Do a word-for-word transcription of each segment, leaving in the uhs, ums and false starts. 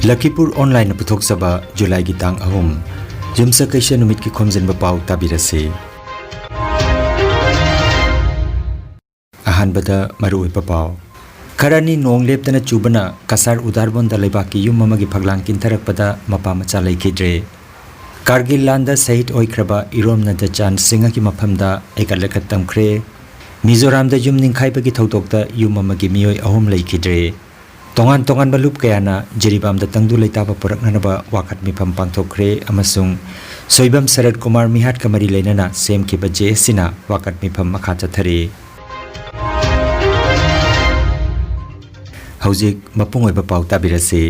ꯂꯈꯤꯄꯨꯔ ꯑꯣꯟꯂꯥꯏꯟꯅ ꯄꯨꯊꯣꯛꯆꯕ ꯖꯨꯂꯥꯏꯒꯤ ꯇꯥꯡ ꯑꯍꯨꯝ, ꯌꯨꯝꯁꯀꯩꯁ ꯅꯨꯃꯤꯠꯀꯤ ꯈꯣꯝꯖꯤꯟꯕ ꯄꯥꯎ ꯇꯥꯕꯤꯔꯁꯤ꯫ ꯑꯍꯥꯟꯕꯗ ꯃꯔꯨꯑꯣꯏꯕ ꯄꯥꯎ꯫ ꯈꯔꯅꯤ ꯅꯣꯡ ꯂꯦꯞꯇꯅ ꯆꯨꯕꯅ ꯀꯁꯥꯔ ꯎꯗꯥꯔꯕꯣꯟꯗ ꯂꯩꯕꯥꯛꯀꯤ ꯌꯨꯝ ꯑꯃꯒꯤ ꯐꯛꯂꯥꯡ ꯀꯤꯟꯊꯔꯛꯄꯗ ꯃꯄꯥ ꯃꯆꯥ ꯂꯩꯈꯤꯗ꯭ꯔꯦ꯫ ꯀꯥꯔꯒꯤꯜ ꯂꯥꯟꯗ ꯁꯍꯤꯗ ꯑꯣꯏꯈ꯭ꯔꯕ ꯏꯔꯣꯝ ꯅꯟꯗꯆꯥꯟ ꯁꯤꯡꯍꯒꯤ ꯃꯐꯝꯗ ꯑꯩꯀꯠ ꯂꯩꯀꯠ ꯇꯝꯈ꯭ꯔꯦ꯫ ꯃꯤꯖꯣꯔꯥꯝꯗ ꯌꯨꯝ ꯅꯤꯡꯈꯥꯏꯕꯒꯤ ꯊꯧꯗꯣꯛꯇ ꯌꯨꯝ ꯑꯃꯒꯤ ꯃꯤꯑꯣꯏ ꯑꯍꯨꯝ ꯂꯩꯈꯤꯗ꯭ꯔꯦ꯫ ꯇꯣꯉꯥꯟ ꯇꯣꯉꯥꯟꯕ ꯂꯨꯞ ꯀꯌꯥꯅ ꯖꯤꯔꯤꯕꯥꯝꯗ ꯇꯪꯗꯨ ꯂꯩꯇꯥꯕ ꯄꯨꯔꯛꯅꯅꯕ ꯋꯥꯀꯠ ꯃꯤꯐꯝ ꯄꯥꯡꯊꯣꯛꯈ꯭ꯔꯦ ꯑꯃꯁꯨꯡ ꯁꯣꯏꯕꯝ ꯁꯔꯠ ꯀꯨꯃꯥꯔ ꯃꯤꯍꯥꯠꯀ ꯃꯔꯤ ꯂꯩꯅꯅ ꯁꯦꯝꯈꯤꯕ ꯖꯦ ꯑꯦꯁ ꯁꯤꯅ ꯋꯥꯀꯠ ꯃꯤꯐꯝ ꯃꯈꯥ ꯆꯠꯊꯔꯤ꯫ ꯍꯧꯖꯤꯛ ꯃꯄꯨꯡ ꯑꯣꯏꯕ ꯄꯥꯎ ꯇꯥꯕꯤꯔꯁꯤ꯫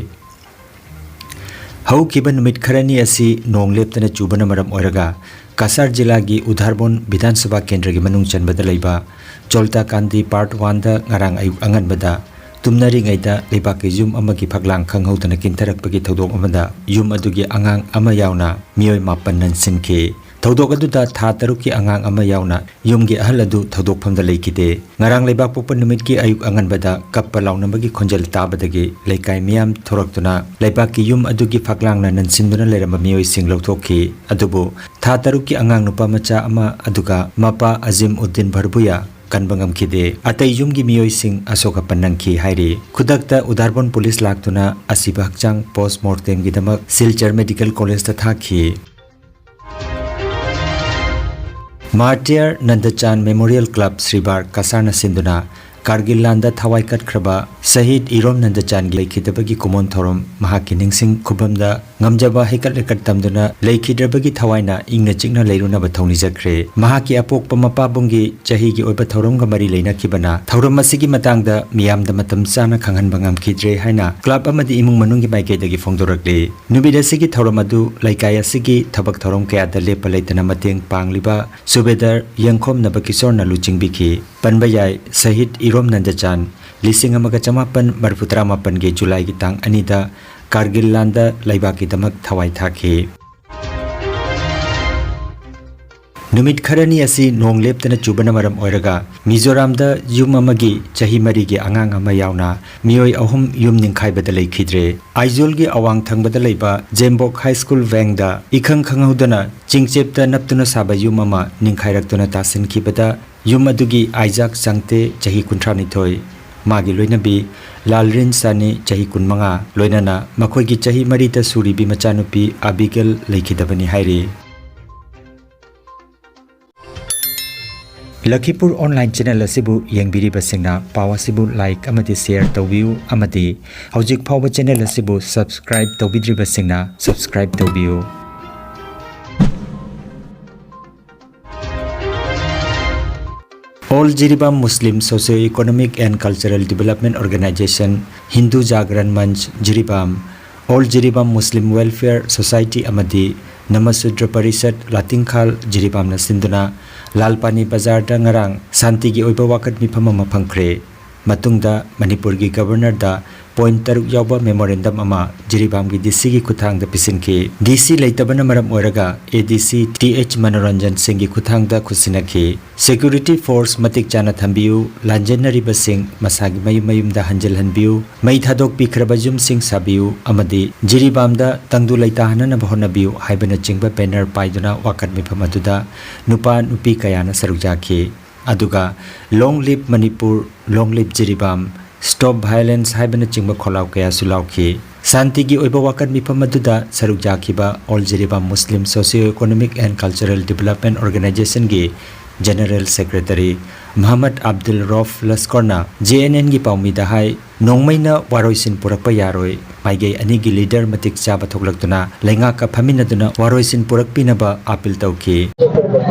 ꯍꯧꯈꯤꯕ ꯅꯨꯃꯤꯠ ꯈꯔꯅꯤ ꯑꯁꯤ ꯅꯣꯡ ꯂꯦꯞꯇꯅ ꯆꯨꯕꯅ ꯃꯔꯝ ꯑꯣꯏꯔꯒ ꯀꯁꯥꯔ ꯖꯤꯂꯥꯒꯤ ꯎꯙꯥꯔꯕꯣꯟ ꯕꯤꯙꯥꯟ ꯁꯚꯥ ꯀꯦꯟꯗ꯭ꯔꯒꯤ ꯃꯅꯨꯡ ꯆꯟꯕꯗ ꯂꯩꯕ ꯆꯣꯜꯇꯥ ꯀꯥꯟꯗꯤ ꯄꯥꯔꯠ ꯋꯥꯟꯗ ꯉꯔꯥꯡ ꯑꯌꯨꯛ ꯑꯉꯟꯕꯗ ꯇꯨꯝꯅꯔꯤꯉꯩꯗ ꯂꯩꯕꯥꯛꯀꯤ ꯌꯨꯝ ꯑꯃꯒꯤ ꯐꯛꯂꯥꯡ ꯈꯪꯍꯧꯗꯅ ꯀꯤꯟꯊꯔꯛꯄꯒꯤ ꯊꯧꯗꯣꯛ ꯑꯃꯗ ꯌꯨꯝ ꯑꯗꯨꯒꯤ ꯑꯉꯥꯡ ꯑꯃ ꯌꯥꯎꯅ ꯃꯤꯑꯣꯏ ꯃꯥꯄꯟ ꯅꯟꯁꯤꯟꯈꯤ꯫ ꯊꯧꯗꯣꯛ ꯑꯗꯨꯗ ꯊꯥ ꯇꯔꯨꯛꯀꯤ ꯑꯉꯥꯡ ꯑꯃ ꯌꯥꯎꯅ ꯌꯨꯝꯒꯤ ꯑꯍꯜ ꯑꯗꯨ ꯊꯧꯗꯣꯛꯐꯝꯗ ꯂꯩꯈꯤꯗꯦ꯫ ꯉꯔꯥꯡ ꯂꯩꯕꯥꯛꯄꯣꯛꯄ ꯅꯨꯃꯤꯠꯀꯤ ꯑꯌꯨꯛ ꯑꯉꯟꯕꯗ ꯀꯞꯄ ꯂꯥꯎꯅꯕꯒꯤ ꯈꯣꯟꯖꯦꯜ ꯇꯥꯕꯗꯒꯤ ꯂꯩꯀꯥꯏ ꯃꯤꯌꯥꯝ ꯊꯣꯔꯛꯇꯨꯅ ꯂꯩꯕꯥꯛꯀꯤ ꯌꯨꯝ ꯑꯗꯨꯒꯤ ꯐꯛꯂꯥꯡꯅ ꯅꯟꯁꯤꯟꯗꯨꯅ ꯂꯩꯔꯝꯕ ꯃꯤꯑꯣꯏꯁꯤꯡ ꯂꯧꯊꯣꯛꯈꯤ꯫ ꯑꯗꯨꯕꯨ ꯊꯥ ꯇꯔꯨꯛꯀꯤ ꯑꯉꯥꯡ ꯅꯨꯄꯥ ꯃꯆꯥ ꯑꯃ ꯑꯗꯨꯒ ꯃꯄꯥ ꯑꯖꯤꯝ ꯎꯗꯤꯟ ꯚꯔꯕꯨꯌꯥ ꯀꯟꯕ ꯉꯝꯈꯤꯗꯦ꯫ ꯑꯇꯩ ꯌꯨꯝꯒꯤ ꯃꯤꯑꯣꯏꯁꯤꯡ ꯑꯁꯣꯛ ꯑꯄꯟ ꯅꯪꯈꯤ ꯍꯥꯏꯔꯤ꯫ ꯈꯨꯗꯛꯇ ꯎꯗꯥꯔꯕꯣꯟ ꯄꯨꯂꯤꯁ ꯂꯥꯛꯇꯨꯅ ꯑꯁꯤꯕ ꯍꯛꯆꯥꯡ ꯄꯣꯁ ꯃꯣꯔꯇꯦꯝꯒꯤꯗꯃꯛ ꯁꯤꯜꯆꯔ ꯃꯦꯗꯤꯀꯦꯜ ꯀꯣꯂꯦꯖꯇ ꯊꯥꯈꯤ꯫ ꯃꯥꯔꯇꯤꯌꯔ ꯅꯟꯗꯆꯥꯟ ꯃꯦꯃꯣꯔꯤꯌꯦꯜ ꯀ꯭ꯂꯕ ꯁ꯭ꯔꯤꯕꯥꯔ ꯀꯁꯥꯔꯅ ꯁꯤꯟꯗꯨꯅ ꯀꯥꯔꯒꯤꯜ ꯂꯥꯟꯗ ꯊꯋꯥꯏ ꯀꯠꯈ꯭ꯔꯕ ꯁꯍꯤꯗ ꯏꯔꯣꯝ ꯅꯟꯗꯆꯥꯟꯒꯤ ꯂꯩꯈꯤꯗꯕꯒꯤ ꯀꯨꯃꯣꯟ ꯊꯧꯔꯝ ꯃꯍꯥꯛꯀꯤ ꯅꯤꯡꯁꯤꯡ ꯈꯨꯕꯝꯗ ꯉꯝꯖꯕ ꯍꯩꯀꯠ ꯂꯩꯀꯠ ꯇꯝꯗꯨꯅ ꯂꯩꯈꯤꯗ꯭ꯔꯕꯒꯤ ꯊꯋꯥꯏꯅ ꯏꯪꯅ ꯆꯤꯛꯅ ꯂꯩꯔꯨꯅꯕ ꯊꯧꯅꯤꯖꯈ꯭ꯔꯦ꯫ ꯃꯍꯥꯛꯀꯤ ꯑꯄꯣꯛꯄ ꯃꯄꯥꯕꯨꯡꯒꯤ ꯆꯍꯤꯒꯤ ꯑꯣꯏꯕ ꯊꯧꯔꯝꯒ ꯃꯔꯤ ꯂꯩꯅꯈꯤꯕꯅ ꯊꯧꯔꯝ ꯑꯁꯤꯒꯤ ꯃꯇꯥꯡꯗ ꯃꯤꯌꯥꯝꯗ ꯃꯇꯝ ꯆꯥꯅ ꯈꯪꯍꯟꯕ ꯉꯝꯈꯤꯗ꯭ꯔꯦ ꯍꯥꯏꯅ ꯀ꯭ꯂꯕ ꯑꯃꯗꯤ ꯏꯃꯨꯡ ꯃꯅꯨꯡꯒꯤ ꯃꯥꯏꯀꯩꯗꯒꯤ ꯐꯣꯡꯗꯣꯔꯛꯂꯤ꯫ ꯅꯨꯃꯤꯠ ꯑꯁꯤꯒꯤ ꯊꯧꯔꯝ ꯑꯗꯨ ꯂꯩꯀꯥꯏ ꯑꯁꯤꯒꯤ ꯊꯕꯛ ꯊꯧꯔꯝ ꯀꯌꯥꯗ ꯂꯦꯞꯄ ꯂꯩꯇꯅ ꯃꯇꯦꯡ ꯄꯥꯡꯂꯤꯕ ꯁꯨꯕꯦꯗꯥꯔ ꯌꯦꯡꯈꯣꯝꯅꯕ ꯀꯤꯁꯣꯔꯅ ꯂꯨꯆꯤꯡꯕꯤꯈꯤ꯫ ꯄꯟꯕ ꯌꯥꯏ, ꯁꯍꯤꯗ ꯏꯔꯣꯝ ꯅꯟꯗꯆꯥꯟ ꯂꯤꯁꯤꯡ ꯑꯃꯒ ꯆꯃꯥꯄꯟ ꯃꯔꯤꯐꯨ ꯇꯔꯥꯃꯥꯄꯟꯒꯤ ꯖꯨꯂꯥꯏꯒꯤ ꯇꯥꯡ ꯑꯅꯤꯗ ꯀꯥꯔꯒꯤꯜ ꯂꯥꯟꯗ ꯂꯩꯕꯥꯛꯀꯤꯗꯃꯛ ꯊꯋꯥꯏ ꯊꯥꯈꯤ꯫ ꯅꯨꯃꯤꯠ ꯈꯔꯅꯤ ꯑꯁꯤ ꯅꯣꯡ ꯂꯦꯞꯇꯅ ꯆꯨꯕꯅ ꯃꯔꯝ ꯑꯣꯏꯔꯒ ꯃꯤꯖꯣꯔꯥꯝꯗ ꯌꯨꯝ ꯑꯃꯒꯤ ꯆꯍꯤ ꯃꯔꯤꯒꯤ ꯑꯉꯥꯡ ꯑꯃ ꯌꯥꯎꯅ ꯃꯤꯑꯣꯏ ꯑꯍꯨꯝ ꯌꯨꯝ ꯅꯤꯡꯈꯥꯏꯕꯗ ꯂꯩꯈꯤꯗ꯭ꯔꯦ꯫ ꯑꯥꯏꯖꯣꯜꯒꯤ ꯑꯋꯥꯡ ꯊꯪꯕꯗ ꯂꯩꯕ ꯖꯦꯝꯕꯣꯛ ꯍꯥꯏ ꯁ꯭ꯀꯨꯜ ꯋꯦꯡꯗ ꯏꯈꯪ ꯈꯪꯍꯧꯗꯅ ꯆꯤꯡꯆꯦꯞꯇ ꯅꯞꯇꯨꯅ ꯁꯥꯕ ꯌꯨꯝ ꯑꯃ ꯅꯤꯡꯈꯥꯏꯔꯛꯇꯨꯅ ꯇꯥꯁꯤꯟꯈꯤꯕꯗ ꯌꯨꯝ ꯑꯗꯨꯒꯤ ꯑꯥꯏꯖꯥꯛ ꯆꯪꯇꯦ, ꯆꯍꯤ ꯀꯨꯟꯊ꯭ꯔꯥꯅꯤꯊꯣꯏ, ꯃꯥꯒꯤ ꯂꯣꯏꯅꯕꯤ ꯂꯥꯜꯔꯤꯟ ꯁꯥꯅꯤ, ꯆꯍꯤ ꯀꯨꯟꯃꯉꯥ, ꯂꯣꯏꯅꯅ ꯃꯈꯣꯏꯒꯤ ꯆꯍꯤ ꯃꯔꯤꯗ ꯁꯨꯔꯤꯕꯤ ꯃꯆꯥꯅꯨꯄꯤ ꯑꯕꯤꯒꯦꯜ ꯂꯩꯈꯤꯗꯕꯅꯤ ꯍꯥꯏꯔꯤ꯫ ꯂꯈꯤꯄꯨꯔ online channel ꯑꯁꯤꯕꯨ ꯌꯦꯡꯕꯤꯔꯤꯕꯁꯤꯡꯅ ꯄꯥꯎ ꯑꯁꯤꯕꯨ like ꯑꯃꯗꯤ share ꯇꯧꯕꯤꯌꯨ ꯑꯃꯗꯤ ꯍꯧꯖꯤꯛ ꯐꯥꯎꯕ channel ꯑꯁꯤꯕꯨ subscribe ꯇꯧꯕꯤꯗ꯭ꯔꯤꯕꯁꯤꯡꯅ subscribe ꯇꯧꯕꯤꯌꯨ꯫ All Jiribam Muslim Socio Economic and Cultural Development Organization, Hindu Jagran Manch Jiribam, All Jiribam Muslim Welfare Society ꯑꯃꯗꯤ ꯅꯃꯁꯨꯗ꯭ꯔ ꯄꯔꯤꯁꯠ ꯂꯥꯇꯤꯡꯈꯥꯜ ꯖꯤꯔꯤꯕꯥꯝꯅ ꯁꯤꯟꯗꯨꯅ ꯂꯥꯜꯄꯥꯅꯤ ꯕꯖꯥꯔꯗ ꯉꯔꯥꯡ ꯁꯥꯟꯇꯤꯒꯤ ꯑꯣꯏꯕ ꯋꯥꯀꯠ ꯃꯤꯐꯝ ꯑꯃ ꯐꯝꯈ꯭ꯔꯦ꯫ ꯃꯇꯨꯡꯗ ꯃꯅꯤꯄꯨꯔꯒꯤ ꯒꯕꯔꯅꯔꯗ point ꯇꯔꯨꯛ ꯌꯥꯎꯕ memorandum ꯑꯃ ꯖꯤꯔꯤꯕꯥꯝꯒꯤ ꯗꯤ ꯁꯤꯒꯤ ꯈꯨꯠꯊꯥꯡꯗ ꯄꯤꯁꯤꯟꯈꯤ꯫ ꯗꯤ ꯁꯤ ꯂꯩꯇꯕꯅ ꯃꯔꯝ ꯑꯣꯏꯔꯒ ꯑꯦ ꯗꯤ ꯁꯤ ꯇꯤ ꯑꯩꯆ ꯃꯅꯣꯔꯟꯖꯟ ꯁꯤꯡꯒꯤ ꯈꯨꯠꯊꯥꯡꯗ ꯈꯨꯠꯁꯤꯟꯅꯈꯤ꯫ Security force ꯃꯇꯤꯛ ꯆꯥꯅ ꯊꯝꯕꯤꯌꯨ, ꯂꯥꯟꯖꯦꯟꯅꯔꯤꯕꯁꯤꯡ ꯃꯁꯥꯒꯤ ꯃꯌꯨꯝ ꯃꯌꯨꯝꯗ ꯍꯟꯖꯤꯜꯍꯟꯕꯤꯌꯨ, ꯃꯩ ꯊꯥꯗꯣꯛꯄꯤꯈ꯭ꯔꯕ ꯌꯨꯝꯁꯤꯡ ꯁꯥꯕꯤꯌꯨ ꯑꯃꯗꯤ ꯖꯤꯔꯤꯕꯥꯝꯗ ꯇꯪꯗꯨ ꯂꯩꯇꯥꯍꯟꯅꯅꯕ ꯍꯣꯠꯅꯕꯤꯌꯨ ꯍꯥꯏꯕꯅꯆꯤꯡꯕ banner ꯄꯥꯏꯗꯨꯅ ꯋꯥꯀꯠ ꯃꯤꯐꯝ ꯑꯗꯨꯗ ꯅꯨꯄꯥ ꯅꯨꯄꯤ ꯀꯌꯥꯅ ꯁꯔꯨꯛ ꯌꯥꯈꯤ꯫ ꯑꯗꯨꯒ Long Live Manipur, Long Live Jiribam, Stop Violence ꯍꯥꯏꯕꯅꯆꯤꯡꯕ ꯈꯣꯜꯂꯥꯎ ꯀꯌꯥꯁꯨ ꯂꯥꯎꯈꯤ꯫ ꯁꯥꯟꯇꯤꯒꯤ ꯑꯣꯏꯕ ꯋꯥꯀꯠ ꯃꯤꯐꯝ ꯑꯗꯨꯗ ꯁꯔꯨꯛ ꯌꯥꯈꯤꯕ All Jiribam Muslim Socio Economic and Cultural Development Organizationꯒꯤ General Secretary ꯃꯍꯃꯗ ꯑꯕꯗꯨꯜ ꯔꯣꯐ ꯂꯁꯀꯣꯔꯅ J N Nꯒꯤ ꯄꯥꯎꯃꯤꯗ ꯍꯥꯏ, ꯅꯣꯡꯃꯩꯅ ꯋꯥꯔꯣꯏꯁꯤꯟ ꯄꯨꯔꯛꯄ ꯌꯥꯔꯣꯏ, ꯃꯥꯏꯀꯩ ꯑꯅꯤꯒꯤ leader ꯃꯇꯤꯛ ꯆꯥꯕ ꯊꯣꯛꯂꯛꯇꯨꯅ ꯂꯩꯉꯥꯛꯀ ꯐꯝꯃꯤꯟꯅꯗꯨꯅ ꯋꯥꯔꯣꯏꯁꯤꯟ ꯄꯨꯔꯛꯄꯤꯅꯕ appeal ꯇꯧꯈꯤ꯫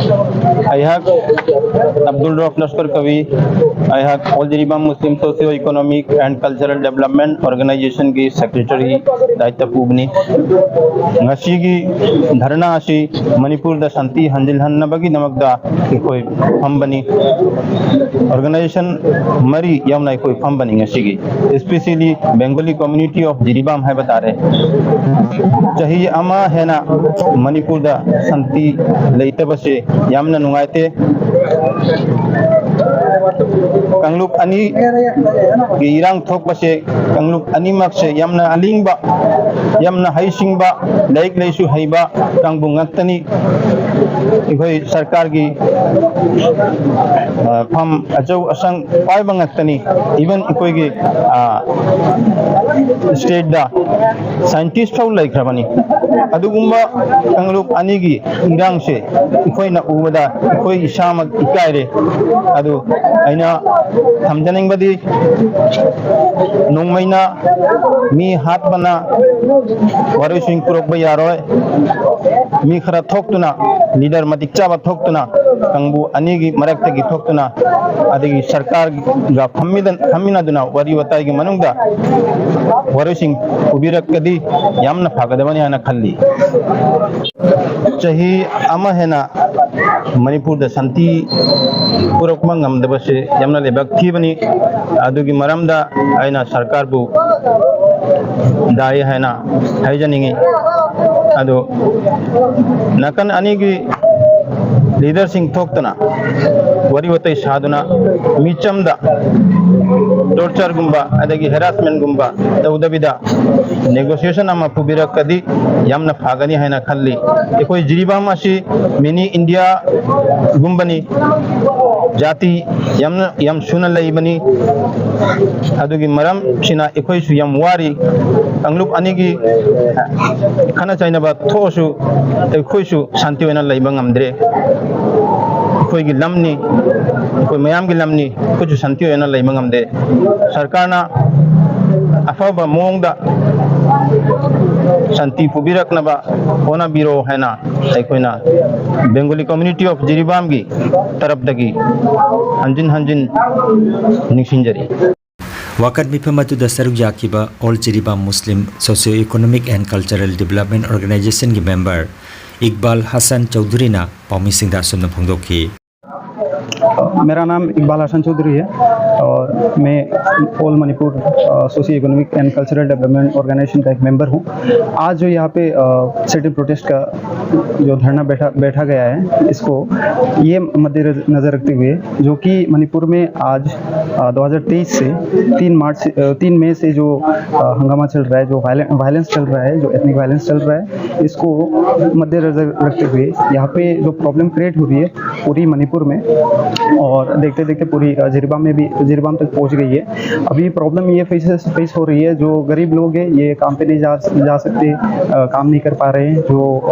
ꯑꯩꯍꯥꯛ ꯑꯕꯗꯨꯜ ꯔꯧꯐ ꯂꯁꯀꯔ ꯀꯕꯤ, ꯑꯩꯍꯥꯛ all Jiribam Muslim socio economic and cultural development ꯑꯣꯔꯒꯅꯥꯏꯖꯦꯁꯟꯒꯤ ꯁꯦꯀ꯭ꯔꯦꯇꯔꯤ ꯗꯥꯏꯇ ꯄꯨꯕꯅꯤ꯫ ꯉꯁꯤꯒꯤ ꯙꯔꯅꯥ ꯑꯁꯤ ꯃꯅꯤꯄꯨꯔꯗ ꯁꯥꯟꯇꯤ ꯍꯟꯖꯤꯜꯍꯟꯅꯕꯒꯤꯗꯃꯛꯇ ꯑꯩꯈꯣꯏ ꯐꯝꯕꯅꯤ꯫ ꯑꯣꯔꯒꯅꯥꯏꯖꯦꯁꯟ ꯃꯔꯤ ꯌꯥꯎꯅ ꯑꯩꯈꯣꯏ ꯐꯝꯕꯅꯤ ꯉꯁꯤꯒꯤ꯫ Especially Bengali Community of Jiribam ꯍꯥꯏꯕ ꯇꯥꯔꯦ꯫ ꯆꯍꯤ ꯑꯃ ꯍꯦꯟꯅ ꯃꯅꯤꯄꯨꯔꯗ ꯁꯥꯟꯇꯤ ꯂꯩꯇꯕꯁꯦ ꯌꯥꯝꯅ ꯅꯨꯡꯉꯥꯏꯇꯦ꯫ ꯀꯥꯡꯂꯨꯞ ꯑꯅꯤꯒꯤ ꯏꯔꯥꯡ ꯊꯣꯛꯄꯁꯦ, ꯀꯥꯡꯂꯨꯞ ꯑꯅꯤꯃꯛꯁꯦ ꯌꯥꯝꯅ ꯑꯂꯤꯡꯕ, ꯌꯥꯝꯅ ꯍꯩꯁꯤꯡꯕ, ꯂꯥꯏꯔꯤꯛ ꯂꯥꯏꯁꯨ ꯍꯩꯕ ꯀꯥꯡꯕꯨ ꯉꯥꯛꯇꯅꯤ꯫ ꯑꯩꯈꯣꯏ ꯁꯔꯀꯥꯔꯒꯤ, ꯑ, ꯐꯝ ꯑꯆꯧ ꯑꯁꯥꯡ ꯄꯥꯏꯕ ꯉꯥꯛꯇꯅꯤ꯫ Even ꯑꯩꯈꯣꯏꯒꯤ, ꯑ, stateꯇ scientist ꯐꯥꯎ ꯂꯩꯈ꯭ꯔꯕꯅꯤ꯫ ꯑꯗꯨꯒꯨꯝꯕ ꯀꯥꯡꯂꯨꯞ ꯑꯅꯤꯒꯤ ꯏꯔꯥꯡꯁꯦ ꯑꯩꯈꯣꯏꯅ ꯎꯕꯗ ꯑꯩꯈꯣꯏ ꯏꯁꯥꯃꯛ ꯏꯀꯥꯏꯔꯦ꯫ ꯑꯗꯨ ꯑꯩꯅ ꯊꯝꯖꯅꯤꯡꯕꯗꯤ, ꯅꯣꯡꯃꯩꯅ ꯃꯤ ꯍꯥꯠꯄꯅ ꯋꯥꯔꯣꯏꯁꯤꯟ ꯄꯨꯔꯛꯄ ꯌꯥꯔꯣꯏ꯫ ꯃꯤ ꯈꯔ ꯊꯣꯛꯇꯨꯅ, ꯂꯤꯗꯔ ꯃꯇꯤꯛ ꯆꯥꯕ ꯊꯣꯛꯇꯨꯅ, ꯀꯥꯡꯕꯨ ꯑꯅꯤꯒꯤ ꯃꯔꯛꯇꯒꯤ ꯊꯣꯛꯇꯨꯅ, ꯑꯗꯒꯤ ꯁꯔꯀꯥꯔꯒ ꯐꯝꯃꯤꯟꯅ-, ꯐꯝꯃꯤꯟꯅꯗꯨꯅ ꯋꯥꯔꯤ ꯋꯥꯇꯥꯏꯒꯤ ꯃꯅꯨꯡꯗ ꯋꯥꯔꯣꯏꯁꯤꯟ ꯄꯨꯕꯤꯔꯛꯀꯗꯤ ꯌꯥꯝꯅ ꯐꯒꯗꯕꯅꯤ ꯍꯥꯏꯅ ꯈꯜꯂꯤ꯫ ꯆꯍꯤ ꯑꯃ ꯍꯦꯟꯅ ꯃꯅꯤꯄꯨꯔꯗ ꯁꯥꯟꯇꯤ ꯄꯨꯔꯛꯄ ꯉꯝꯗꯕꯁꯦ ꯌꯥꯝꯅ ꯂꯥꯏꯕꯛ ꯊꯤꯕꯅꯤ꯫ ꯑꯗꯨꯒꯤ ꯃꯔꯝꯗ ꯑꯩꯅ ꯁꯔꯀꯥꯔꯕꯨ ꯗꯥꯏ ꯍꯥꯏꯅ ꯍꯥꯏꯖꯅꯤꯡꯏ꯫ ꯑꯗꯨ ꯅꯥꯀꯟ ꯑꯅꯤꯒꯤ ꯂꯤꯗꯔꯁꯤꯡ ꯊꯣꯛꯇꯅ ꯋꯥꯔꯤ ꯋꯥꯇꯥꯏ ꯁꯥꯗꯨꯅ ꯃꯤꯆꯝꯗ ꯇꯣꯔꯆꯔꯒꯨꯝꯕ ꯑꯗꯒꯤ ꯍꯦꯔꯥꯁꯃꯦꯟꯒꯨꯝꯕ ꯇꯧꯗꯕꯤꯗ ꯅꯦꯒꯣꯁꯤꯌꯦꯁꯟ ꯑꯃ ꯄꯨꯕꯤꯔꯛꯀꯗꯤ ꯌꯥꯝꯅ ꯐꯒꯅꯤ ꯍꯥꯏꯅ ꯈꯜꯂꯤ꯫ ꯑꯩꯈꯣꯏ ꯖꯤꯔꯤꯕꯥꯝ ꯑꯁꯤ ꯃꯤꯅꯤ ꯏꯟꯗꯤꯌꯥꯒꯨꯝꯕꯅꯤ, ꯖꯥꯇꯤ ꯌꯥꯝꯅ, ꯌꯥꯝ ꯁꯨꯅ ꯂꯩꯕꯅꯤ꯫ ꯑꯗꯨꯒꯤ ꯃꯔꯝꯁꯤꯅ ꯑꯩꯈꯣꯏꯁꯨ ꯌꯥꯝ ꯋꯥꯔꯤ꯫ ꯀꯥꯡꯂꯨꯞ ꯑꯅꯤꯒꯤ ꯈꯠꯅ ꯆꯩꯅꯕ ꯊꯣꯛꯑꯁꯨ ꯑꯩꯈꯣꯏꯁꯨ ꯁꯥꯟꯇꯤ ꯑꯣꯏꯅ ꯂꯩꯕ ꯉꯝꯗ꯭ꯔꯦ꯫ ꯑꯩꯈꯣꯏꯒꯤ ꯂꯝꯅꯤ, ꯑꯩꯈꯣꯏ ꯃꯌꯥꯝꯒꯤ ꯂꯝꯅꯤ, ꯑꯩꯈꯣꯏꯁꯨ ꯁꯥꯟꯇꯤ ꯑꯣꯏꯅ ꯂꯩꯕ ꯉꯝꯗꯦ꯫ ꯁꯔꯀꯥꯔꯅ ꯑꯐꯕ ꯃꯑꯣꯡꯗ ꯁꯥꯟꯇꯤ ꯄꯨꯕꯤꯔꯛꯅꯕ ꯍꯣꯠꯅꯕꯤꯔꯣ ꯍꯥꯏꯅ ꯑꯩꯈꯣꯏꯅ Bengali Community of ꯖꯤꯔꯤꯕꯥꯝꯒꯤ ꯇꯔꯞꯇꯒꯤ ꯍꯟꯖꯤꯟ ꯍꯟꯖꯤꯟ ꯅꯤꯡꯁꯤꯡꯖꯔꯤ꯫ ꯋꯥꯀꯠ ꯃꯤꯐꯝ ꯑꯗꯨꯗ ꯁꯔꯨꯛ ꯌꯥꯈꯤꯕ All Jiribam Muslim Socio Economic and Cultural Development Organization ꯒꯤ member ꯏꯛꯕꯥꯜ ꯍꯁꯟ ꯆꯧꯙꯨꯔꯤꯅ ꯄꯥꯎꯃꯤꯁꯤꯡꯗ ꯑꯁꯨꯝꯅ ꯐꯣꯡꯗꯣꯛꯈꯤ꯫ मेरा नाम इकबाल हसन चौधरी है और मैं all Manipur socio economic and cultural development organisation का एक मेंबर हूँ। आज जो यहाँ पे सिट इन प्रोटेस्ट का जो धरना बैठा बैठा गया है, इसको ये मद्देनज़र रखते हुए जो कि मणिपुर में आज अ, दो हज़ार तेईस से तीन मार्च से- अ, तीन मई से जो अ, हंगामा चल रहा है, जो वायलेंस चल रहा है, जो एथनिक वायलेंस चल रहा है, इसको मद्देनज़र रखते हुए यहाँ पे जो प्रॉब्लम क्रिएट हो रही है पूरी मणिपुर में, और देखते देखते पूरी अ, जिरीबाम में भी, जिरीबाम तक पहुँच गई है। अभी प्रॉब्लम ये फेस फेस हो रही है, जो गरीब लोग हैं, ये काम पे नहीं जा जा सकते, अ, काम नहीं कर पा रहे हैं। जो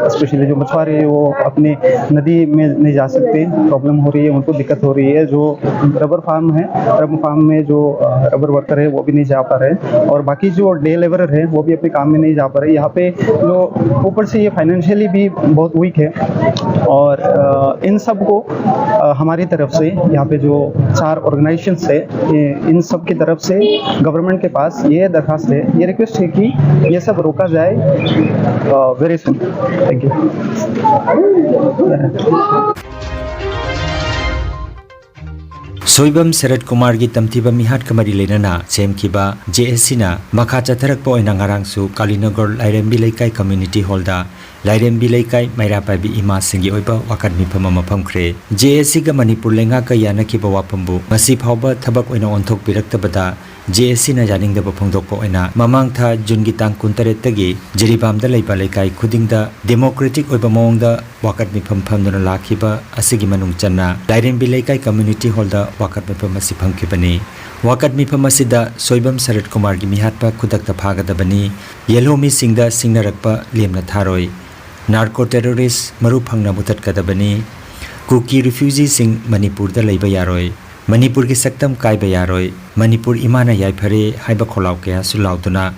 स्पेशली जो मछुआरे हैं, वो अपने नदी में नहीं जा सकते, प्रॉब्लम हो रही है, उनको दिक्कत हो रही है। जो रबर फार्म है, रबर फार्म में जो रबर वर्कर है, वो भी नहीं जा पा रहे हैं, और बाकी जो डे लेबरर है, वो भी अपने काम में नहीं जा पा रहे। यहाँ पे जो ऊपर से ये फाइनेंशियली भी बहुत वीक है, और अ, इन सब को अ, हमारी तरफ से, यहाँ पे जो चार ऑर्गेनाइजेशंस है, ये- इन सब की तरफ से गवर्नमेंट के पास ये दरखास्त है, ये रिक्वेस्ट है कि ये सब रोका जाए very soon. Thank you. Soibam Sarat ꯀꯨꯃꯥꯔꯒꯤ ꯇꯝꯊꯤꯕ ꯃꯤꯍꯥꯠꯀ ꯃꯔꯤ ꯂꯩꯅꯅ ꯁꯦꯝꯈꯤꯕ ꯖꯦ ꯑꯦꯁ ꯁꯤꯅ ꯃꯈꯥ ꯆꯠꯊꯔꯛꯄ ꯑꯣꯏꯅ ꯉꯔꯥꯡꯁꯨ ꯀꯥꯂꯤꯅꯒꯔ ꯂꯥꯏꯔꯦꯝꯕꯤ ꯂꯩꯀꯥꯏ ꯀꯝꯃ꯭ꯌꯨꯅꯤꯇꯤ ꯍꯣꯜꯗ ꯂꯥꯏꯔꯦꯝꯕꯤ ꯂꯩꯀꯥꯏ ꯃꯩꯔꯥ ꯄꯥꯏꯕꯤ ꯏꯃꯥꯁꯤꯡꯒꯤ ꯑꯣꯏꯕ ꯋꯥꯀꯠ ꯃꯤꯐꯝ ꯑꯃ ꯐꯝꯈ꯭ꯔꯦ꯫ ꯖꯦ ꯑꯦꯁ ꯁꯤꯒ ꯃꯅꯤꯄꯨꯔ ꯂꯩꯉꯥꯛꯀ ꯌꯥꯅꯈꯤꯕ ꯋꯥꯐꯝꯕꯨ ꯉꯁꯤ ꯐꯥꯎꯕ ꯊꯕꯛ ꯑꯣꯏꯅ ꯑꯣꯟꯊꯣꯛꯄꯤꯔꯛꯇꯕꯗ ꯖꯦ ꯑꯦꯁ ꯁꯤꯅ ꯌꯥꯅꯤꯡꯗꯕ ꯐꯣꯡꯗꯣꯛꯄ ꯑꯣꯏꯅ ꯃꯃꯥꯡ ꯊꯥ ꯖꯨꯟꯒꯤ ꯇꯥꯡ ꯀꯨꯟꯇꯔꯦꯠꯇꯒꯤ ꯖꯤꯔꯤꯕꯥꯝꯗ ꯂꯩꯕ ꯂꯩꯀꯥꯏ ꯈꯨꯗꯤꯡꯗ ꯗꯦꯃꯣꯀ꯭ꯔꯦꯇꯤꯛ ꯑꯣꯏꯕ ꯃꯑꯣꯡꯗ ꯋꯥꯀꯠ ꯃꯤꯐꯝ ꯐꯝꯗꯨꯅ ꯂꯥꯛꯈꯤꯕ ꯑꯁꯤꯒꯤ ꯃꯅꯨꯡ ꯆꯟꯅ ꯂꯥꯏꯔꯦꯝꯕꯤ ꯂꯩꯀꯥꯏ ꯀꯝꯃ꯭ꯌꯨꯅꯤꯇꯤ ꯍꯣꯜꯗ ꯋꯥꯀꯠ ꯃꯤꯐꯝ ꯑꯁꯤ ꯐꯝꯈꯤꯕꯅꯤ꯫ ꯋꯥꯀꯠ ꯃꯤꯐꯝ ꯑꯁꯤꯗ ꯁꯣꯏꯕꯝ ꯁꯔꯠ ꯀꯨꯃꯥꯔꯒꯤ ꯃꯤꯍꯥꯠꯄ ꯈꯨꯗꯛꯇ ꯐꯥꯒꯗꯕꯅꯤ, ꯌꯦꯜꯍꯣꯃꯤꯁꯤꯡꯗ ꯁꯤꯡꯅꯔꯛꯄ ꯂꯦꯝꯅ ꯊꯥꯔꯣꯏ, ꯅꯥꯔꯀꯣ ꯇꯦꯔꯣꯔꯤꯁ ꯃꯔꯨ ꯐꯪꯅ ꯃꯨꯊꯠꯀꯗꯕꯅꯤ, ꯀꯨꯀꯤ ꯔꯤꯐ꯭ꯌꯨꯖꯤꯁꯤꯡ ꯃꯅꯤꯄꯨꯔꯗ ꯂꯩꯕ ꯌꯥꯔꯣꯏ, ꯃꯅꯤꯄꯨꯔꯒꯤ ꯁꯛꯇꯝ ꯀꯥꯏꯕ ꯌꯥꯔꯣꯏ, ꯃꯅꯤꯄꯨꯔ ꯏꯃꯥꯅ ꯌꯥꯏꯐꯔꯦ ꯍꯥꯏꯕ ꯈꯣꯜꯂꯥꯎ ꯀꯌꯥꯁꯨ ꯂꯥꯎꯗꯨꯅ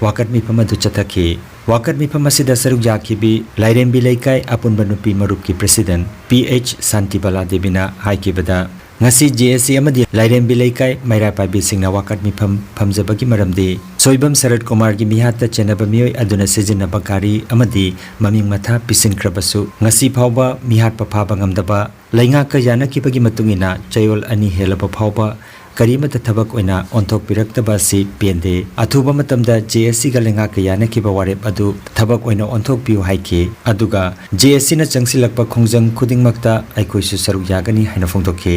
ꯋꯥꯀꯠ ꯃꯤꯐꯝ ꯑꯗꯨ ꯆꯠꯊꯈꯤ꯫ ꯋꯥꯀꯠ ꯃꯤꯐꯝ ꯑꯁꯤꯗ ꯁꯔꯨꯛ ꯌꯥꯈꯤꯕꯤ ꯂꯥꯏꯔꯦꯝꯕꯤ ꯂꯩꯀꯥꯏ ꯑꯄꯨꯟꯕ ꯅꯨꯄꯤ ꯃꯔꯨꯞꯀꯤ president ꯄꯤ ꯑꯩꯆ ꯁꯥꯟꯇꯤꯕꯂꯥ ꯗꯦꯕꯤꯅ ꯍꯥꯏꯈꯤꯕꯗ, ꯉꯁꯤ ꯖꯦ ꯑꯦꯁ ꯁꯤ ꯑꯃꯗꯤ ꯂꯥꯏꯔꯦꯝꯕꯤ ꯂꯩꯀꯥꯏ ꯃꯩꯔꯥ ꯄꯥꯏꯕꯤꯁꯤꯡꯅ ꯋꯥꯀꯠ ꯃꯤꯐꯝ ꯐꯝꯖꯕꯒꯤ ꯃꯔꯝꯗꯤ ꯁꯣꯏꯕꯝ ꯁꯔꯠ ꯀꯨꯃꯥꯔꯒꯤ ꯃꯤꯍꯥꯠꯇ ꯆꯦꯟꯅꯕ ꯃꯤꯑꯣꯏ ꯑꯗꯨꯅ ꯁꯤꯖꯤꯟꯅꯕ ꯒꯥꯔꯤ ꯑꯃꯗꯤ ꯃꯃꯤꯡ ꯃꯊꯥ ꯄꯤꯁꯤꯟꯈ꯭ꯔꯕꯁꯨ, ꯉꯁꯤ ꯐꯥꯎꯕ ꯃꯤꯍꯥꯠꯄ ꯐꯥꯕ ꯉꯝꯗꯕ, ꯂꯩꯉꯥꯛꯀ ꯌꯥꯅꯈꯤꯕꯒꯤ ꯃꯇꯨꯡ ꯏꯟꯅ ꯆꯌꯣꯜ ꯑꯅꯤ ꯍꯦꯜꯂꯕ ꯐꯥꯎꯕ ꯀꯔꯤꯃꯠꯇ ꯊꯕꯛ ꯑꯣꯏꯅ ꯑꯣꯟꯊꯣꯛꯄꯤꯔꯛꯇꯕ ꯑꯁꯤ ꯄꯦꯟꯗꯦ꯫ ꯑꯊꯨꯕ ꯃꯇꯝꯗ ꯖꯦ ꯑꯦꯁ ꯁꯤꯒ ꯂꯩꯉꯥꯛꯀ ꯌꯥꯅꯈꯤꯕ ꯋꯥꯔꯦꯞ ꯑꯗꯨ ꯊꯕꯛ ꯑꯣꯏꯅ ꯑꯣꯟꯊꯣꯛꯄꯤꯌꯨ ꯍꯥꯏꯈꯤ꯫ ꯑꯗꯨꯒ ꯖꯦ ꯑꯦꯁ ꯁꯤꯅ ꯆꯪꯁꯤꯜꯂꯛꯄ ꯈꯣꯡꯖꯪ ꯈꯨꯗꯤꯡꯃꯛꯇ ꯑꯩꯈꯣꯏꯁꯨ ꯁꯔꯨꯛ ꯌꯥꯒꯅꯤ ꯍꯥꯏꯅ ꯐꯣꯡꯗꯣꯛꯈꯤ꯫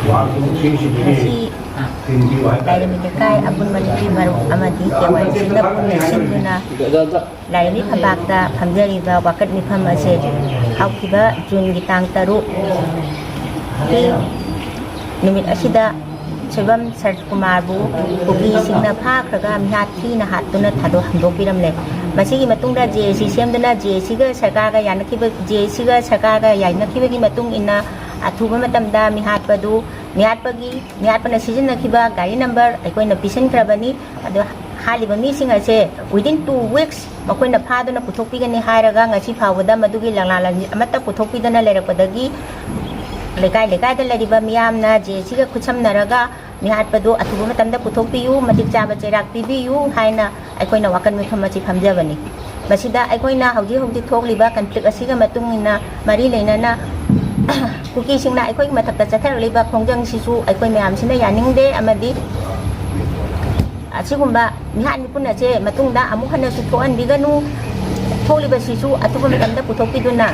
ꯉꯁꯤ ꯂꯥꯏꯔꯦꯝꯕꯤ ꯂꯩꯀꯥꯏ ꯑꯄꯨꯟꯕ ꯅꯨꯄꯤ ꯃꯔꯨꯞ ꯑꯃꯗꯤ ꯀꯦ ꯋꯥꯏ ꯁꯤꯅ ꯄꯨꯟꯅ ꯁꯤꯟꯗꯨꯅ ꯂꯥꯏꯔꯦꯝꯕꯤ ꯐꯝꯄꯥꯛꯇ ꯐꯝꯖꯔꯤꯕ ꯋꯥꯀꯠ ꯃꯤꯐꯝ ꯑꯁꯦ ꯍꯧꯈꯤꯕ ꯖꯨꯟꯒꯤ ꯇꯥꯡ ꯇꯔꯨꯛꯀꯤ ꯅꯨꯃꯤꯠ ꯑꯁꯤꯗ ꯁꯣꯏꯕꯝ ꯁꯔꯠ ꯀꯨꯃꯥꯔꯕꯨ ꯀꯨꯀꯤꯁꯤꯡꯅ ꯐꯥꯈ꯭ꯔꯒ ꯃꯤꯍꯥꯠ ꯊꯤꯅ ꯍꯥꯠꯇꯨꯅ ꯊꯥꯗꯣꯛ ꯍꯟꯗꯣꯛꯄꯤꯔꯝꯂꯦ꯫ ꯃꯁꯤꯒꯤ ꯃꯇꯨꯡꯗ ꯖꯦ ꯑꯦ ꯁꯤ ꯁꯦꯝꯗꯨꯅ ꯖꯦ ꯑꯦ ꯁꯤꯒ ꯁꯔꯀꯥꯔꯒ ꯌꯥꯅꯈꯤꯕ, ꯖꯦ ꯑꯦ ꯁꯤꯒ ꯁꯔꯀꯥꯔꯒ ꯌꯥꯅꯈꯤꯕꯒꯤ ꯃꯇꯨꯡ ꯏꯟꯅ ꯑꯊꯨꯕ ꯃꯇꯝꯗ ꯃꯤꯍꯥꯠꯄꯗꯨ, ꯃꯤꯍꯥꯠꯄꯒꯤ, ꯃꯤꯍꯥꯠꯄꯅ ꯁꯤꯖꯤꯟꯅꯈꯤꯕ ꯒꯥꯔꯤ ꯅꯝꯕꯔ ꯑꯩꯈꯣꯏꯅ ꯄꯤꯁꯤꯟꯈ꯭ꯔꯕꯅꯤ꯫ ꯑꯗꯣ ꯍꯥꯠꯂꯤꯕ ꯃꯤꯁꯤꯡ ꯑꯁꯦ within two weeks ꯃꯈꯣꯏꯅ ꯐꯥꯗꯨꯅ ꯄꯨꯊꯣꯛꯄꯤꯒꯅꯤ ꯍꯥꯏꯔꯒ ꯉꯁꯤ ꯐꯥꯎꯕꯗ ꯃꯗꯨꯒꯤ ꯂꯪꯂꯥ ꯂꯪꯖꯤꯠ ꯑꯃꯠꯇ ꯄꯨꯊꯣꯛꯄꯤꯗꯅ ꯂꯩꯔꯛꯄꯗꯒꯤ ꯂꯩꯀꯥꯏ ꯂꯩꯀꯥꯏꯗ ꯂꯩꯔꯤꯕ ꯃꯤꯌꯥꯝꯅ ꯖꯦ ꯑꯦ ꯁꯤꯒ ꯈꯨꯠꯁꯝꯅꯔꯒ ꯃꯤꯍꯥꯠꯄꯗꯨ ꯑꯊꯨꯕ ꯃꯇꯝꯗ ꯄꯨꯊꯣꯛꯄꯤꯌꯨ, ꯃꯇꯤꯛ ꯆꯥꯕ ꯆꯩꯔꯥꯛ ꯄꯤꯕꯤꯌꯨ ꯍꯥꯏꯅ ꯑꯩꯈꯣꯏꯅ ꯋꯥꯀꯠ ꯃꯤꯐꯝ ꯑꯁꯤ ꯐꯝꯖꯕꯅꯤ꯫ ꯃꯁꯤꯗ ꯑꯩꯈꯣꯏꯅ ꯍꯧꯖꯤꯛ ꯍꯧꯖꯤꯛ ꯊꯣꯛꯂꯤꯕ conflict ꯑꯁꯤꯒ ꯃꯇꯨꯡ ꯏꯟꯅ ꯃꯔꯤ ꯂꯩꯅꯅ ꯀꯨꯀꯤꯁꯤꯡꯅ ꯑꯩꯈꯣꯏꯒꯤ ꯃꯊꯛꯇ ꯆꯠꯊꯔꯛꯂꯤꯕ ꯈꯣꯡꯖꯪꯁꯤꯁꯨ ꯑꯩꯈꯣꯏ ꯃꯌꯥꯝꯁꯤꯅ ꯌꯥꯅꯤꯡꯗꯦ, ꯑꯃꯗꯤ ꯑꯁꯤꯒꯨꯝꯕ ꯃꯤꯍꯥꯠ ꯃꯤꯄꯨꯟ ꯑꯁꯦ ꯃꯇꯨꯡꯗ ꯑꯃꯨꯛ ꯍꯟꯅꯁꯨ ꯊꯣꯛꯍꯟꯕꯤꯒꯅꯨ, ꯊꯣꯛꯂꯤꯕꯁꯤꯁꯨ ꯑꯊꯨꯕ ꯃꯇꯝꯗ ꯄꯨꯊꯣꯛꯄꯤꯗꯨꯅ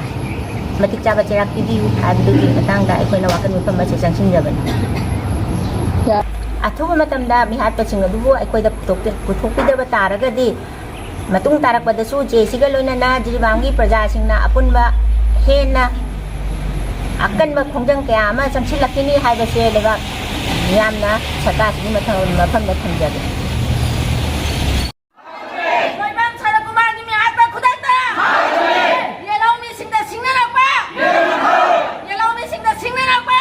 ꯃꯇꯤꯛ ꯆꯥꯕ ꯆꯩꯔꯥꯛ ꯄꯤꯕꯤꯌꯨ ꯍꯥꯏꯕꯗꯨꯒꯤ ꯃꯇꯥꯡꯗ ꯑꯩꯈꯣꯏꯅ ꯋꯥꯀꯠ ꯃꯤꯐꯝ ꯑꯁꯤ ꯆꯪꯁꯤꯟꯖꯕꯅꯤ꯫ ꯑꯊꯨꯕ ꯃꯇꯝꯗ ꯃꯤꯍꯥꯠꯄꯁꯤꯡ ꯑꯗꯨꯕꯨ ꯑꯩꯈꯣꯏꯗ ꯄꯨꯊꯣꯛꯄꯤ-, ꯄꯨꯊꯣꯛꯄꯤꯗꯕ ꯇꯥꯔꯒꯗꯤ ꯃꯇꯨꯡ ꯇꯥꯔꯛꯄꯗꯁꯨ ꯖꯦ ꯑꯦ ꯁꯤꯒ ꯂꯣꯏꯅꯅ ꯖꯤꯔꯤꯕꯥꯝꯒꯤ ꯄ꯭ꯔꯖꯥꯁꯤꯡꯅ ꯑꯄꯨꯟꯕ ꯍꯦꯟꯅ ꯑꯀꯟꯕ ꯈꯣꯡꯖꯪ ꯀꯌꯥ ꯑꯃ ꯆꯪꯁꯤꯜꯂꯛꯈꯤꯅꯤ ꯍꯥꯏꯕꯁꯦ ꯂꯩꯕꯥꯛ ꯃꯤꯌꯥꯝꯅ ꯁꯔꯀꯥꯔꯁꯤꯒꯤ ꯃꯊꯪ-, ꯃꯐꯝꯗ ꯊꯝꯖꯒꯦ꯫ ꯁꯣꯏꯕꯝ ꯁꯔꯠ ꯀꯨꯃꯥꯔꯒꯤ ꯃꯤꯍꯥꯠꯄ ꯈꯨꯗꯛꯇ! ꯌꯦꯜꯍꯧ ꯃꯤꯁꯤꯡꯗ ꯁꯤꯡꯅꯔꯛꯄ! ꯌꯦꯜꯍꯧ ꯃꯤꯁꯤꯡꯗ ꯁꯤꯡꯅꯔꯛꯄ!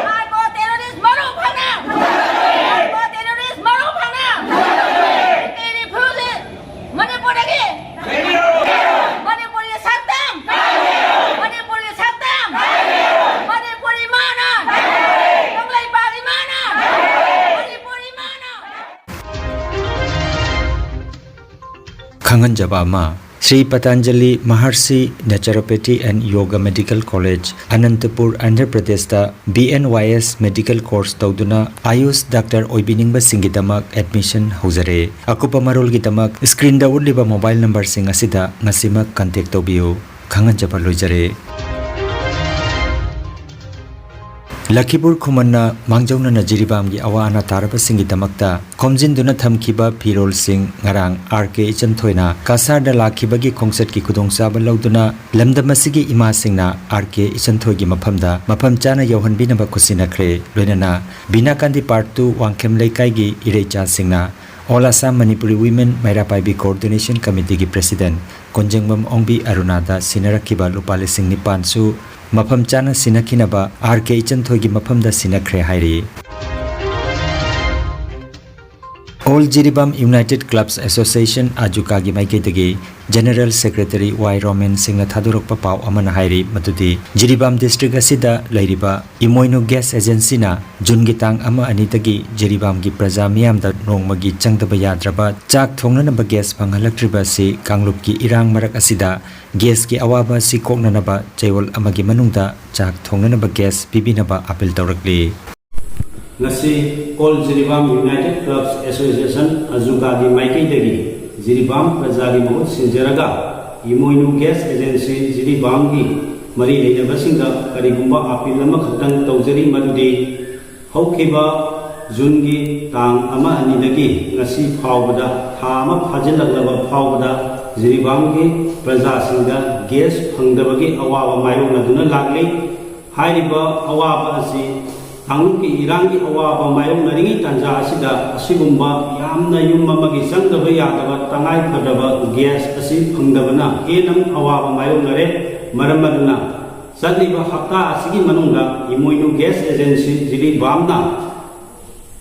Narco terrorist ꯃꯔꯨ ꯐꯪꯅ! Narco terrorist ꯃꯔꯨ ꯐꯪꯅ! ꯈꯪꯍꯟꯖꯕ ꯑꯃ, Shri Patanjali ꯃꯍꯔꯁꯤ Naturopathy and Yoga Medical College, Anantapur, Andhra ꯄ꯭ꯔꯗꯦꯁꯇ B N Y S medical course ꯇꯧꯗꯨꯅ ꯑꯌꯨꯁ ꯗꯥꯛꯇꯔ ꯑꯣꯏꯕꯤꯅꯤꯡꯕꯁꯤꯡꯒꯤꯗꯃꯛ admission ꯍꯧꯖꯔꯦ꯫ ꯑꯀꯨꯞꯄ ꯃꯔꯣꯜꯒꯤꯗꯃꯛ screenꯗ ꯎꯠꯂꯤꯕ mobile numberꯁꯤꯡ ꯑꯁꯤꯗ ꯉꯁꯤꯃꯛ contact ꯇꯧꯕꯤꯌꯨ꯫ ꯈꯪꯍꯟꯖꯕ ꯂꯣꯏꯖꯔꯦ꯫ ꯂꯈꯤꯄꯨꯔ ꯈꯨꯃꯟꯅ ꯃꯥꯡꯖꯧꯅꯅ ꯖꯤꯔꯤꯕꯥꯝꯒꯤ ꯑꯋꯥ ꯑꯅꯥ ꯇꯥꯔꯕꯁꯤꯡꯒꯤꯗꯃꯛꯇ ꯈꯣꯝꯖꯤꯟꯗꯨꯅ ꯊꯝꯈꯤꯕ ꯐꯤꯔꯣꯜꯁꯤꯡ ꯉꯔꯥꯡ R K ꯏꯆꯟꯊꯣꯏꯅ ꯀꯁꯥꯔꯗ ꯂꯥꯛꯈꯤꯕꯒꯤ ꯈꯣꯡꯆꯠꯀꯤ ꯈꯨꯗꯣꯡꯆꯥꯕ ꯂꯧꯗꯨꯅ ꯂꯝꯗꯝ ꯑꯁꯤꯒꯤ ꯏꯃꯥꯁꯤꯡꯅ R K ꯏꯆꯟꯊꯣꯏꯒꯤ ꯃꯐꯝꯗ ꯃꯐꯝ ꯆꯥꯅ ꯌꯧꯍꯟꯕꯤꯅꯕ ꯈꯨꯠꯁꯤꯟꯅꯈ꯭ꯔꯦ꯫ ꯂꯣꯏꯅꯅ ꯕꯤꯅꯥ ꯀꯥꯟꯗꯤ part two ꯋꯥꯡꯈꯦꯝ ꯂꯩꯀꯥꯏꯒꯤ ꯏꯔꯩꯆꯥꯁꯤꯡꯅ All Assam Manipuri Women ꯃꯩꯔꯥ ꯄꯥꯏꯕꯤ Coordination Committeeꯒꯤ President ꯀꯣꯟꯖꯦꯡꯕꯝ ꯑꯣꯡꯕꯤ ꯑꯔꯨꯅꯥꯗ ꯁꯤꯟꯅꯔꯛꯈꯤꯕ ꯂꯨꯄꯥ ꯂꯤꯁꯤꯡ ꯅꯤꯄꯥꯟꯁꯨ ꯃꯐꯝ ꯆꯥꯅ ꯁꯤꯟꯅꯈꯤꯅꯕ R K ꯏꯆꯟꯊꯣꯏꯒꯤ ꯃꯐꯝꯗ ꯁꯤꯟꯅꯈ꯭ꯔꯦ ꯍꯥꯏꯔꯤ꯫ All Jiribam United Clubs Association, ꯑꯖꯨꯀꯥꯒꯤ ꯃꯥꯏꯀꯩꯗꯒꯤ General Secretary ꯋꯥꯏ ꯔꯣꯃꯦꯟ ꯁꯤꯡꯅ ꯊꯥꯗꯣꯔꯛꯄ ꯄꯥꯎ ꯑꯃꯅ ꯍꯥꯏꯔꯤ ꯃꯗꯨꯗꯤ ꯖꯤꯔꯤꯕꯥꯝ district ꯑꯁꯤꯗ ꯂꯩꯔꯤꯕ ꯏꯃꯣꯏꯅꯨ Gas Agencyꯅ ꯖꯨꯟꯒꯤ ꯇꯥꯡ ꯑꯃ ꯑꯅꯤꯗꯒꯤ ꯖꯤꯔꯤꯕꯥꯝꯒꯤ ꯄ꯭ꯔꯖꯥ ꯃꯤꯌꯥꯝꯗ ꯅꯣꯡꯃꯒꯤ ꯆꯪꯗꯕ ꯌꯥꯗ꯭ꯔꯕ ꯆꯥꯛ ꯊꯣꯡꯅꯅꯕ gas ꯐꯪꯍꯜꯂꯛꯇ꯭ꯔꯤꯕ ꯑꯁꯤ ꯀꯥꯡꯂꯨꯞꯀꯤ ꯏꯔꯥꯡ ꯃꯔꯛ ꯑꯁꯤꯗ gasꯀꯤ ꯑꯋꯥꯕ ꯑꯁꯤ ꯀꯣꯛꯅꯅꯕ ꯆꯌꯣꯜ ꯑꯃꯒꯤ ꯃꯅꯨꯡꯗ ꯆꯥꯛ ꯊꯣꯡꯅꯅꯕ gas ꯄꯤꯕꯤꯅꯕ appeal ꯇꯧꯔꯛꯂꯤ꯫ ꯉꯁꯤ All Jiribam United Clubs Association, ꯑꯖꯨꯀꯥꯒꯤ ꯃꯥꯏꯀꯩꯗꯒꯤ ꯖꯤꯔꯤꯕꯥꯝ ꯄ꯭ꯔꯖꯥꯒꯤ ꯃꯍꯨꯠ ꯁꯤꯟꯖꯔꯒ ꯏꯃꯣꯏꯅꯨ Gas Agency ꯖꯤꯔꯤꯕꯥꯝꯒꯤ ꯃꯔꯤ ꯂꯩꯅꯕꯁꯤꯡꯗ ꯀꯔꯤꯒꯨꯝꯕ appeal ꯑꯃꯈꯛꯇꯪ ꯇꯧꯖꯔꯤ, ꯃꯗꯨꯗꯤ ꯍꯧꯈꯤꯕ ꯖꯨꯟꯒꯤ ꯇꯥꯡ ꯑꯃ ꯑꯅꯤꯗꯒꯤ ꯉꯁꯤ ꯐꯥꯎꯕꯗ, ꯊꯥ ꯑꯃ ꯐꯥꯖꯤꯜꯂꯛꯂꯕ ꯐꯥꯎꯕꯗ, ꯖꯤꯔꯤꯕꯥꯝꯒꯤ ꯄ꯭ꯔꯖꯥꯁꯤꯡꯗ gas ꯐꯪꯗꯕꯒꯤ ꯑꯋꯥꯕ ꯃꯥꯌꯣꯛꯅꯗꯨꯅ ꯂꯥꯛꯂꯤ꯫ ꯍꯥꯏꯔꯤꯕ ꯑꯋꯥꯕ ꯑꯁꯤ ꯀꯥꯡꯂꯨꯞꯀꯤ ꯏꯔꯥꯡꯒꯤ ꯑꯋꯥꯕ ꯃꯥꯌꯣꯛꯅꯔꯤꯉꯩ ꯇꯥꯟꯖꯥ ꯑꯁꯤꯗ ꯑꯁꯤꯒꯨꯝꯕ ꯌꯥꯝꯅ ꯌꯨꯝ ꯑꯃꯒꯤ ꯆꯪꯗꯕ ꯌꯥꯗꯕ ꯇꯉꯥꯏ ꯐꯗꯕ gas ꯑꯁꯤ ꯐꯪꯗꯕꯅ ꯍꯦꯟꯅ ꯑꯋꯥꯕ ꯃꯥꯌꯣꯛꯅꯔꯦ꯫ ꯃꯔꯝ ꯑꯗꯨꯅ ꯆꯠꯂꯤꯕ ꯍꯞꯇꯥ ꯑꯁꯤꯒꯤ ꯃꯅꯨꯡꯗ ꯏꯃꯣꯏꯅꯨ Gas Agency ꯖꯤꯔꯤꯕꯥꯝꯅ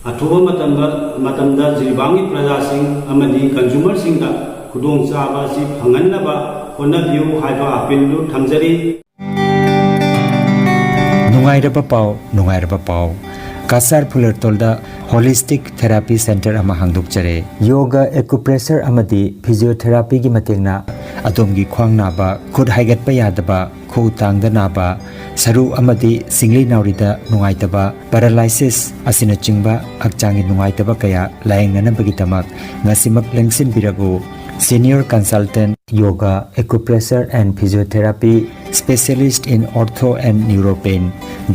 ꯑꯊꯨꯕ ꯃꯇꯝꯗ, ꯃꯇꯝꯗ ꯖꯤꯔꯤꯕꯥꯝꯒꯤ ꯄ꯭ꯔꯖꯥꯁꯤꯡ ꯑꯃꯗꯤ consumerꯁꯤꯡꯗ ꯈꯨꯗꯣꯡꯆꯥꯕ ꯑꯁꯤ ꯐꯪꯍꯟꯅꯕ ꯍꯣꯠꯅꯕꯤꯌꯨ ꯍꯥꯏꯕ appealꯗꯨ ꯊꯝꯖꯔꯤ꯫ ꯅꯨꯡꯉꯥꯏꯔꯕ ꯄꯥꯎ, ꯅꯨꯡꯉꯥꯏꯔꯕ ꯄꯥꯎ꯫ ꯀꯁꯥꯔ ꯐꯨꯂꯔꯇꯣꯜꯗ ꯍꯣꯂꯤꯁꯇꯤꯛ ꯊꯦꯔꯥꯄꯤ ꯁꯦꯟꯇꯔ ꯑꯃ ꯍꯥꯡꯗꯣꯛꯆꯔꯦ꯫ ꯌꯣꯒ, ꯑꯦꯀꯨꯄ꯭ꯔꯦꯁꯔ ꯑꯃꯗꯤ ꯐꯤꯖꯤꯌꯣꯊꯦꯔꯥꯄꯤꯒꯤ ꯃꯇꯦꯡꯅ ꯑꯗꯣꯝꯒꯤ ꯈ꯭ꯋꯥꯡ ꯅꯥꯕ, ꯈꯨꯠ ꯍꯥꯏꯒꯠꯄ ꯌꯥꯗꯕ, ꯈꯨꯎ ꯇꯥꯡꯗ ꯅꯥꯕ, ꯁꯔꯨ ꯑꯃꯗꯤ ꯁꯤꯡꯂꯤ ꯅꯥꯎꯔꯤꯗ ꯅꯨꯡꯉꯥꯏꯇꯕ, ꯄꯦꯔꯥꯂꯥꯏꯁꯤꯁ ꯑꯁꯤꯅꯆꯤꯡꯕ ꯍꯛꯆꯥꯡꯒꯤ ꯅꯨꯡꯉꯥꯏꯇꯕ ꯀꯌꯥ ꯂꯥꯌꯦꯡꯅꯅꯕꯒꯤꯗꯃꯛ ꯉꯁꯤꯃꯛ ꯂꯦꯡꯁꯤꯟꯕꯤꯔꯛꯎ꯫ Senior Consultant Yoga, Acupressure and Physiotherapy, Specialist in Ortho and Neuropain,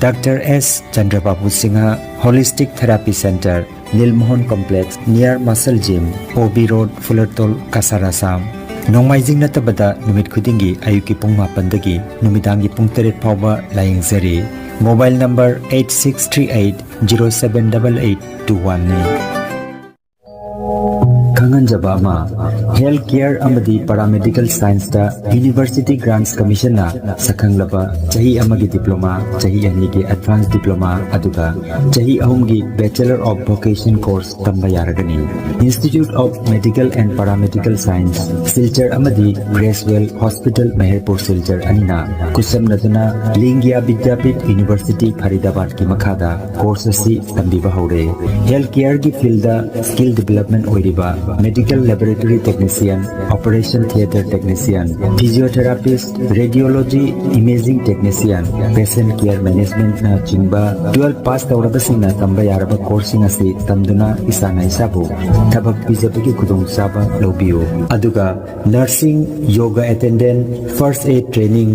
Doctor S Chandrababu Singha, Holistic Therapy Center, Nilmohan Complex, near Muscle Gym, O B Road, Fulartol, Kasar, Assam꯫ ꯅꯣꯡꯃꯥꯏꯖꯤꯡ ꯅꯠꯇꯕꯗ ꯅꯨꯃꯤꯠ ꯈꯨꯗꯤꯡꯒꯤ ꯑꯌꯨꯛꯀꯤ ꯄꯨꯡ ꯃꯥꯄꯟꯗꯒꯤ ꯅꯨꯃꯤꯗꯥꯡꯒꯤ ꯄꯨꯡ ꯇꯔꯦꯠ ꯐꯥꯎꯕ ꯂꯥꯌꯦꯡꯖꯔꯤ꯫ Mobile number eight six three eight zero seven double eight two one ꯅꯤ꯫ ꯈꯪꯍꯟꯖꯕ ꯑꯃ, ꯍꯦꯜꯊ ꯀꯦꯌꯔ ꯑꯃꯗꯤ ꯄꯦꯔꯥꯃꯦꯗꯤꯀꯦꯜ ꯁꯥꯏꯟꯁꯇ ꯌꯨꯅꯤꯚꯔꯁꯤꯇꯤ ꯒ꯭ꯔꯥꯟꯠꯁ ꯀꯃꯤꯁꯟꯅ ꯁꯛꯈꯪꯂꯕ ꯆꯍꯤ ꯑꯃꯒꯤ ꯗꯤꯄ꯭ꯂꯣꯃꯥ, ꯆꯍꯤ ꯑꯅꯤꯒꯤ ꯑꯦꯗꯚꯥꯟꯁ ꯗꯤꯄ꯭ꯂꯣꯃꯥ, ꯑꯗꯨꯒ ꯆꯍꯤ ꯑꯍꯨꯝꯒꯤ Bachelor of Vocation course ꯇꯝꯕ ꯌꯥꯔꯒꯅꯤ꯫ Institute of Medical and Paramedical Science, Silchar ꯑꯃꯗꯤ ꯒ꯭ꯔꯦꯁꯋꯦꯜ ꯍꯣꯁꯄꯤꯇꯥꯜ, ꯃꯦꯍꯔꯄꯨꯔ, ꯁꯤꯜꯆꯔ ꯑꯅꯤꯅ ꯈꯨꯠꯁꯝꯅꯗꯨꯅ ꯂꯤꯡꯒ꯭ꯌꯥ ꯕꯤꯗ꯭ꯌꯥꯄꯤꯊ ꯌꯨꯅꯤꯚꯔꯁꯤꯇꯤ, ꯐꯔꯤꯗꯥꯕꯥꯗꯀꯤ ꯃꯈꯥꯗ ꯀꯣꯔꯁ ꯑꯁꯤ ꯇꯝꯕꯤꯕ ꯍꯧꯔꯦ꯫ ꯍꯦꯜꯊ ꯀꯦꯌꯔꯒꯤ ꯐꯤꯜꯗ ꯁ꯭ꯀꯤꯜ ꯗꯤꯚꯦꯂꯞꯃꯦꯟ ꯑꯣꯏꯔꯤꯕ medical laboratory technician, operation theatre technician, physiotherapist, radiology, imaging technician, patient care ꯃꯦꯅꯦꯖꯃꯦꯟꯠꯅꯆꯤꯡꯕ ꯇꯨꯋꯦꯜꯐ ꯄꯥꯁ ꯇꯧꯔꯕꯁꯤꯡꯅ ꯇꯝꯕ ꯌꯥꯔꯕ ꯀꯣꯔꯁꯁꯤꯡ ꯑꯁꯤ ꯇꯝꯗꯨꯅ ꯏꯁꯥꯅ ꯏꯁꯥꯕꯨ ꯊꯕꯛ ꯄꯤꯖꯕꯒꯤ ꯈꯨꯗꯣꯡꯆꯥꯕ ꯂꯧꯕꯤꯌꯨ꯫ ꯑꯗꯨꯒ nursing, yoga attendant, first aid training,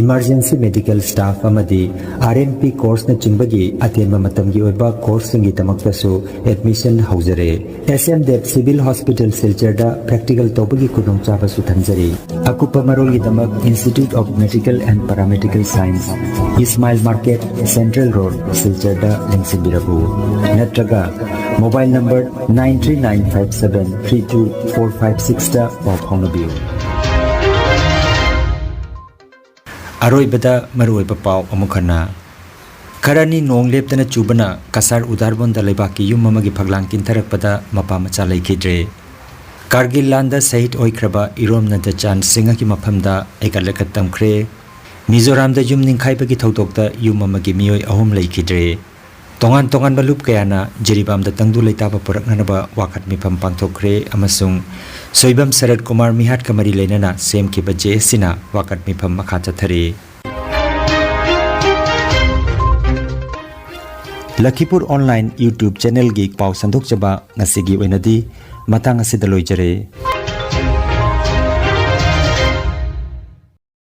emergency medical staff ꯑꯃꯗꯤ ꯑꯥꯔ ꯑꯦꯟ ꯄꯤ ꯀꯣꯔꯁꯅꯆꯤꯡꯕꯒꯤ ꯑꯇꯦꯟꯕ ꯃꯇꯝꯒꯤ ꯑꯣꯏꯕ ꯀꯣꯔꯁꯁꯤꯡꯒꯤꯗꯃꯛꯇꯁꯨ ꯑꯦꯗꯃꯤꯁꯟ ꯍꯧꯖꯔꯦ꯫ S M Dev civil hospital, ꯁꯤꯜꯆꯔꯗ ꯄ꯭ꯔꯦꯛꯇꯤꯀꯦꯜ ꯇꯧꯕꯒꯤ ꯈꯨꯗꯣꯡꯆꯥꯕꯁꯨ ꯊꯝꯖꯔꯤ꯫ ꯑꯀꯨꯞꯄ ꯃꯔꯣꯜꯒꯤꯗꯃꯛ Institute of Medical and Paramedical Science, Ismail market, central road, ꯁꯤꯜꯆꯔꯗ ꯂꯦꯡꯁꯤꯟꯕꯤꯔꯛꯎ꯫ ꯅꯠꯇ꯭ꯔꯒ mobile number nine three nine five seven three two four five sixꯇ ꯄꯥꯎ ꯐꯥꯎꯅꯕꯤꯌꯨ꯫ ꯑꯔꯣꯏꯕꯗ ꯃꯔꯨꯑꯣꯏꯕ ꯄꯥꯎ ꯑꯃꯨꯛ ꯍꯟꯅ꯫ ꯈꯔꯅꯤ ꯅꯣꯡ ꯂꯦꯞꯇꯅ ꯆꯨꯕꯅ ꯀꯁꯥꯔ ꯎꯗꯥꯔꯕꯣꯟꯗ ꯂꯩꯕꯥꯛꯀꯤ ꯌꯨꯝ ꯑꯃꯒꯤ ꯐꯛꯂꯥꯡ ꯀꯤꯟꯊꯔꯛꯄꯗ ꯃꯄꯥ ꯃꯆꯥ ꯂꯩꯈꯤꯗ꯭ꯔꯦ꯫ ꯀꯥꯔꯒꯤꯜ ꯂꯥꯟꯗ ꯁꯍꯤꯗ ꯑꯣꯏꯈ꯭ꯔꯕ ꯏꯔꯣꯝ ꯅꯟꯗꯆꯥꯟ ꯁꯤꯡꯍꯒꯤ ꯃꯐꯝꯗ ꯑꯩꯒꯠ ꯂꯩꯈꯠ ꯇꯝꯈ꯭ꯔꯦ꯫ ꯃꯤꯖꯣꯔꯥꯝꯗ ꯌꯨꯝ ꯅꯤꯡꯈꯥꯏꯕꯒꯤ ꯊꯧꯗꯣꯛꯇ ꯌꯨꯝ ꯑꯃꯒꯤ ꯃꯤꯑꯣꯏ ꯑꯍꯨꯝ ꯂꯩꯈꯤꯗ꯭ꯔꯦ꯫ ꯇꯣꯉꯥꯟ ꯇꯣꯉꯥꯟꯕ ꯂꯨꯞ ꯀꯌꯥꯅ ꯖꯤꯔꯤꯕꯥꯝꯗ ꯇꯪꯗꯨ ꯂꯩꯇꯥꯕ ꯄꯨꯔꯛꯅꯅꯕ ꯋꯥꯀꯠ ꯃꯤꯐꯝ ꯄꯥꯡꯊꯣꯛꯈ꯭ꯔꯦ ꯑꯃꯁꯨꯡ ꯁꯣꯏꯕꯝ ꯁꯔꯠ ꯀꯨꯃꯥꯔ ꯃꯤꯍꯥꯠꯀ ꯃꯔꯤ ꯂꯩꯅꯅ ꯁꯤ ꯑꯦꯝ ꯀꯦ ꯕꯖꯦ ꯑꯦꯁ ꯁꯤꯅ ꯋꯥꯀꯠ ꯃꯤꯐꯝ ꯃꯈꯥ ꯆꯠꯊꯔꯤ꯫ ꯂꯈꯤꯄꯨꯔ ꯑꯣꯟꯂꯥꯏꯟ YouTube ꯆꯦꯅꯦꯜꯒꯤ ꯄꯥꯎ ꯁꯟꯗꯣꯛꯆꯕ ꯉꯁꯤꯒꯤ ꯑꯣꯏꯅꯗꯤ ꯃꯇꯥꯡ ꯑꯁꯤꯗ ꯂꯣꯏꯖꯔꯦ꯫